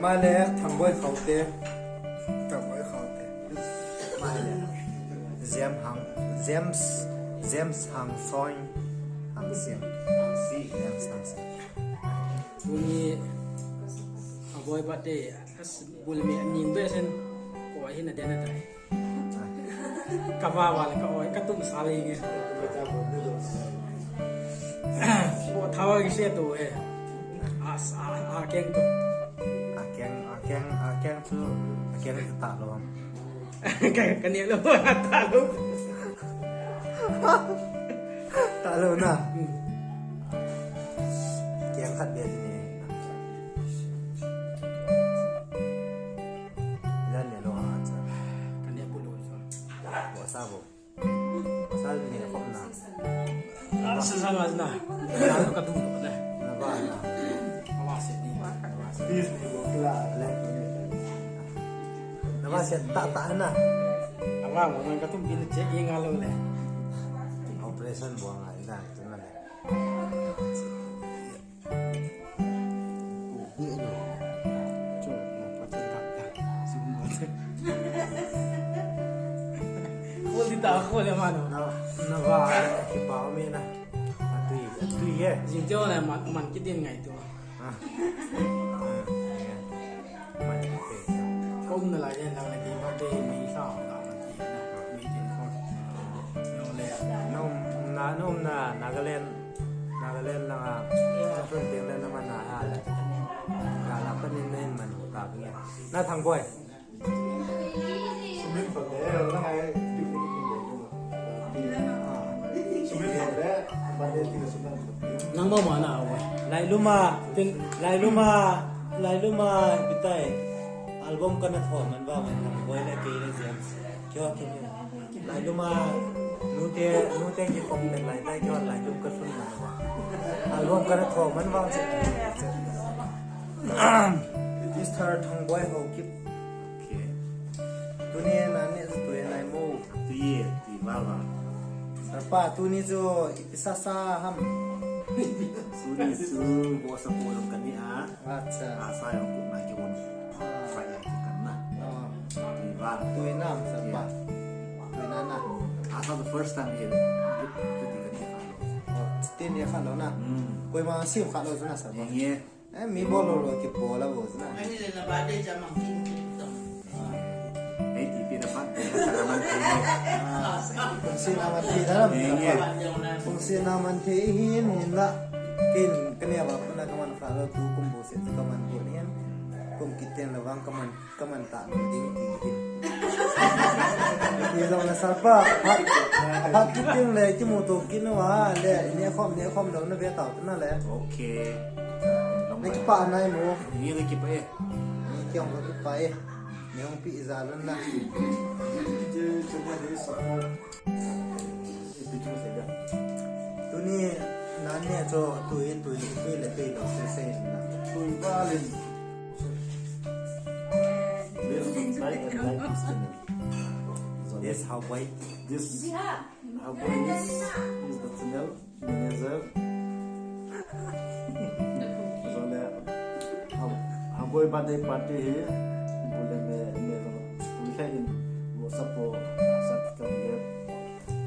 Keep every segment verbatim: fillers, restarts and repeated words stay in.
Male, Thangboi Khaute. Thangboi Khaute. Male. James Hang, James, James Hang Soin. Hang Siang. James Hang Siang. Tuni, aboi birthday, as, bul mi aning be sen, ko ahin a den a tai. Ka va va le ka oi, ka tum sa le nge. Ko thawa ki se to e. A, a, a keng to. A keng, a keng, a keng chu, a keng chu ta lo. Ka, ka ne lo, ta lo. Ta lo na. Hmm. Keng khat be ni. Ila ne lo ha cha. Ka ne bu lo cha. Bo sa bo. Bo sa ne ko na. Sa sa na. Ka tu na. Na ba na. Ka ba se ni. Na ba se ta ta na. Ka ba mo ka tu bin che inga lo le. Operation bo nga ina tu na le. Khol di ta, khol le mano. Na, na va, ki pa me na. Atui, atui ye. Jing jo na man, man ki din ngai tu. Ah. Ka um na lai den lang na ti ba te mi sa na man ti na mi tin ko. No le. Na um na, na um na Nagaland, Nagaland lang a. Sa tun ting le na man na ha le. Ka la pa nin na in man ta bi. Na Thangboi. Nang ba mana awa. Lailuma, tin, Lailuma, Lailuma, bitai. Album kana tho man ba man, Thangboi le kei le James. Kyo kini. Lailuma, nute, nute ki kong le lai tai kyo Lailum ka sun man ba. Album kana tho man ba. Mister Thangboi Haokip. Okay. Tuni na ne tu e nai mo. Tu ye, tu va va. Sapa, tuni chu ipi sa sa ham. Tuni chu bo sa po jong kani a. Acha. A sa jong ku na ki won. Fa ya ki kan na. Ah. Tu va. Tu nam sapa. Yeah. Tu na na. A sa the first time here. Tu ti kani a. Oh, ti ni kha lo na. Hmm. Koima sim kha lo na sapa. Ye. Eh, mi bol lo lo ki bol a bol na. Ani le na ba de jam ang kin ki tam. Ei, ti pi na pa, de na ka man ti. Ah, kung si na man ti da. Ye, ye. Kung si na man ti hin min la. Kin kania ba puna ka man kha lo tu kum bo se tu ka man bo ni. Kum kiten la wang ka man, ka man ta no ding ti hin. Ni lo na sa pa. Ha, ha kiten le ti mo to kin wa le. Ni khom, ni khom lo na ve ta na le. Okay. Na kipa nai mo. Ni na kipa e. Ni kiang ko kipa e. Ni hong pi za lon na. Tuni nan ne cho tui tui tui le tui lo se se na. Tui ba lin. This is like a life is. This how why? This how why is, is the channel. Manager. Jole, ha, ha boi birthday party hi, bole me, me, bole in, wo sapo, sa kam ge,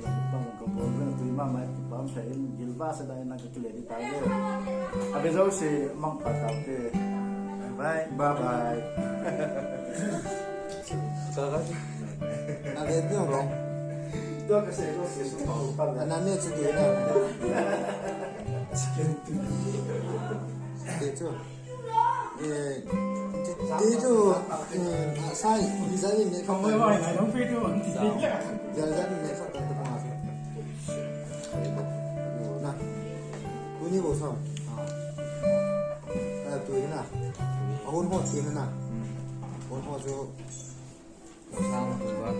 la pa ka bol na, tu ma mai, pam sa in, gilva sa dai na ka kile di ta ge. Abe jo se, mang pa ta te. Bye. Bye bye. Ka ga. Na le tu ka. Tu ka se, tu se, su pa pa. Ana ne chu di na. Dei chu. Eh, dei chu, eh, sai, ni sai ni kha. Kong mai mai na, nong pi tu. Jal jal ni kha ta ta ma. Na. Kuni bo sam. Ah, tu na. Ahun ho ti na. Ahun ho chu. Sang tu ba.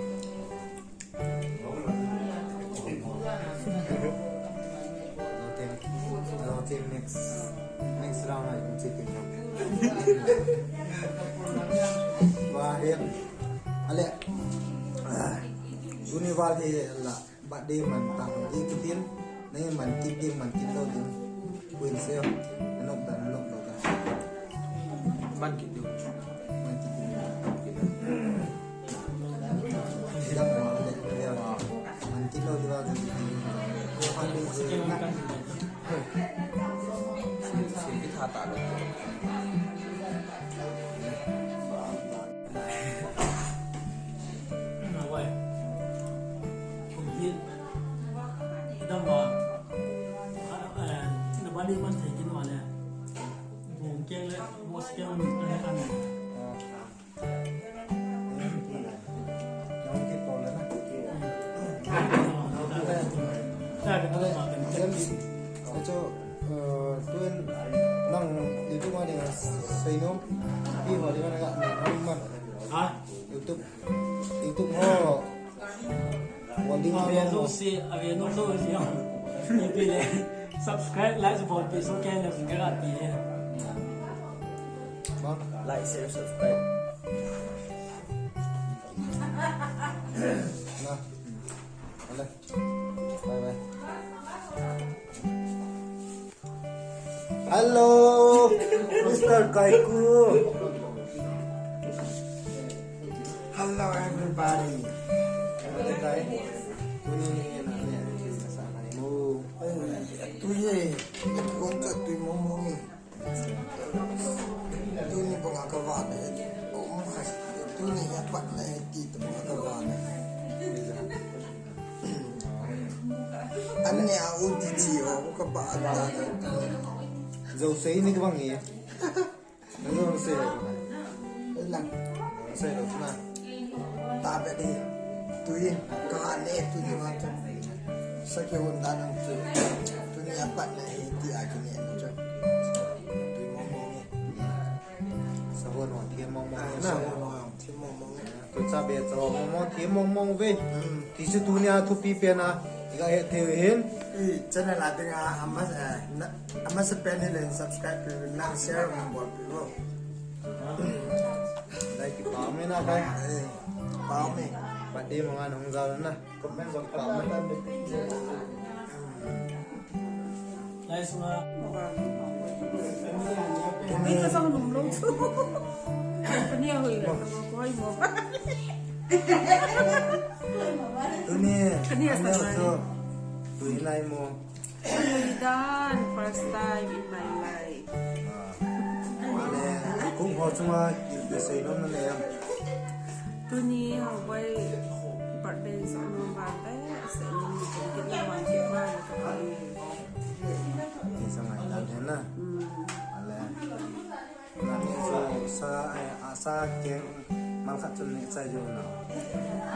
Next, next round, I can take it. Wah, ya. Ale. Tuni val hi la birthday man tang di kitin. Nangin man kit ding, man kit lou ding. Kuin seo. Nanop dan, nanop lou dan. Man kit ding. Man kit ding. Dang mo le, le. Man kit lou ding, ding. Man kit ding. Sel, sel kit ha ta lou. James, eh, chu, eh, tuin nang YouTube a dinga seinom, ipi ho dinga naga, nang man. Ha? YouTube, YouTube ho. Ave jouse, ave nom jouse. Ipi le, subscribe, like, bolpeh, so kei le, kei le. Bang. Like, share, subscribe. Na. Ale. Bye bye. Hello, Mister Kaiku. Hello, everybody. Hello, Kai. Tuni ni na ni sa na mo. Tuni, kung sa tuni mo mo ni. Tuni banga kavana. Oh my. Tuni ya pat na ti banga kavana. Ani a u ti ti o ka ba na. Jouse ni ka bang e. Na jouse. Lang. Jouse lo na. Ta be di. Tui ka ne tui ma tu. Sa ke un da nang tu. Tuni a pat na e ti a ki ne tu. Tui mo mo ni. Sa ho no ti mo mo na. Sa ho no ti mo mo ni. Tu cha be cha ho mo mo ti mo mo ve. Ti chu tunia thupi pen a, i ga he thei hin. I channel a dinga, ama, eh, na, ama sa pen hi len subscribe pe, na share, na bol pe vo. Dai kipah me na kai. Eh, pah me. Birthday manga nung jal na. Comment jong kipah me. Lai sunga. Ni ka sang lum lum chu. Kani a hui ka ko mo. Tuni, kani a sang chu. Tui lai mo. Tui dan, first time in my life. Vale, kung ho chunga, kil pe sei nom na le. Tuni ho bai birthday sa nom ba te, sei nom ni kung kit na man kit ba na ka pa ni. Ni sa ngai dan hen na. Mm. Vale. Nang chu sa, eh, asa keng mal khat chun neh chai jo na.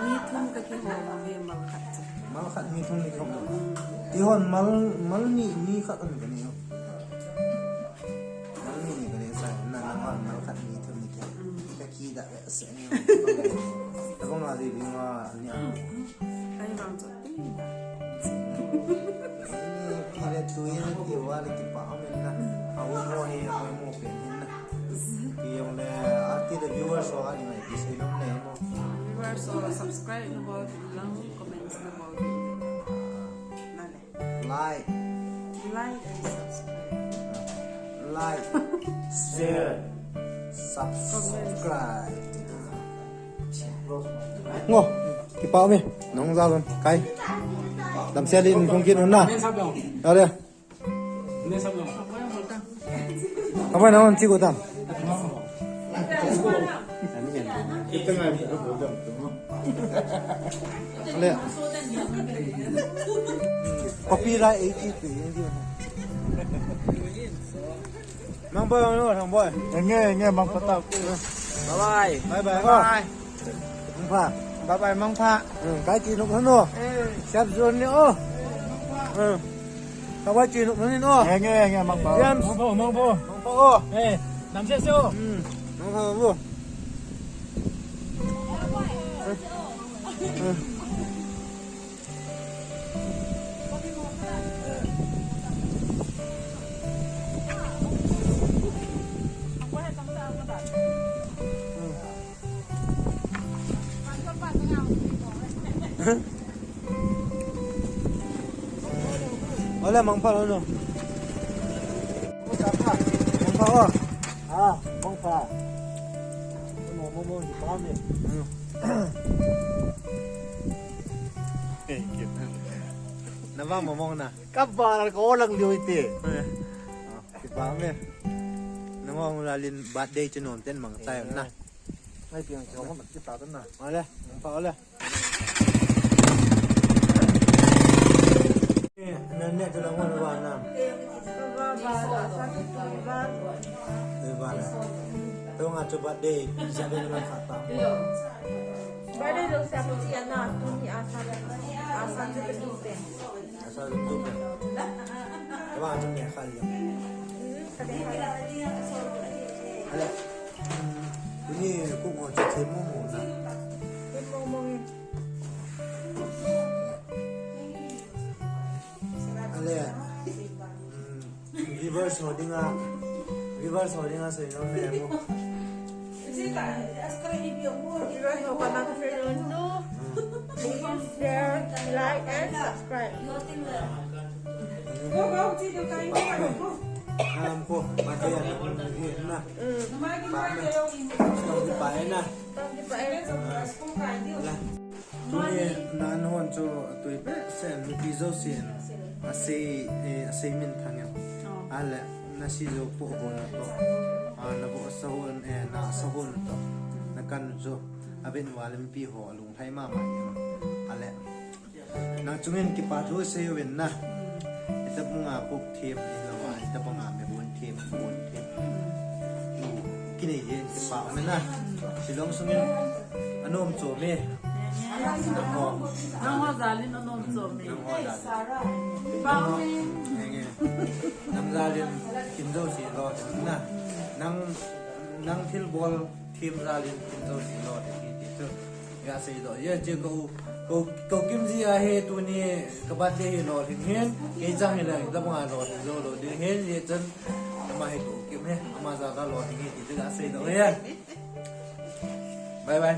Mi thum ka kihom uve mal khat chu. Mal khat mi thum ni kihom. Mm. Ti hon mal, mal ni, ni khat ani ka neh u. Mal ni ni ka neh chai na, nang hon mal khat mi thum ni kihom. Mm. Ka kidah ve se ni. Tabang a di ding a ni a. Kai vang chu. Pi le tui na ti uva le kipah um in na. A u mo hi a mo pen hin na. Pi jong le a ti le viewers ho a ni mai pi sei nom le mo. Viewers ho subscribe na bol lang, comments na bol. Na le. Like. Like and subscribe. Like. Share. Subscribe. Ngo, kipah me, nong jal un, kai. Damsel in kong kin un na. Are. Abai na un chiku tam. Ale. Copyright eighty three. Mang boy, mang boy, mang boy. Enge, enge, mang patau. Bye bye. Bye bye. Bye bye. Mang pha. Bye bye, mang pha. Hmm, kai ti nuk hanu. Eh. Siap zon ni o. Hmm. Ka wai ti nuk hanu o. Enge, enge, mang pha. Siap. Mang pha, mang pha. Mang pha o. Eh, nam siap siap o. Hmm. Mang pha o. Hmm. Ole, mangpha lo no. Mangpha o. Ah, mangpha. Mo, mo, mo, di pa me. Hmm. Nava mo mo na. Ka ba la ko lang liu ite. Eh. Ah, di pa me. Namo lalin birthday chu nom ten mang chai na. Ngai piang chu ko mat kita na. Ole, mangpha ole. Nang ne tu lang wan wan na. Wan wan. Wan wan. Tu nga chu birthday, jabe na man khat ta. Birthday lo sa ko ti ana, tu ni asa, asa tu tu pe. Asa tu tu pe. Wan chu ne khat ya. Hmm, khat ya. Ale. Tuni kuk ngo chu thim mo mo na. Thim mo mo. Ale, mm, viewers ho dinga, viewers ho dinga sei nom le mo. Viewers ho kana ka sei nom tu. Please share, like and subscribe. Alam ko, mati na, na. Mm. Pa na. Tong di pa na. Tong di pa na. Ah. La. Tuni na an hon chu tui pe sen mi pi zo sen. Asei, eh, asei min thang ya. Oh. Ale, na si zo po ho na to. Ah, na bo sa hon, eh, na sa hon to. Na kan zo. Abin wa le mi pi ho alung thai ma ma ya. Ale. Nang chungin kipa thu sei uvin na. Ita bunga puk thim ni lawa, ita bunga me bun thim, bun thim. Kini ye kipa uvin na. Silong sungin anom cho me. Nang ho jalin anom cho me. Nang ho jalin. Pa me. Nang jalin kin zo si lo na. Nang, nang thil bol thim jalin kin zo si lo de ki ti chu. Ga sei do, ye, che ko, ko, ko kim ji a he tuni ka birthday hi lo hin hin, ke chang hi la, da banga lo hin zo lo ding hin, ye chan, ama hi ko kim he, ama ja da lo hin hin, ti ga sei do, ye. Bye bye.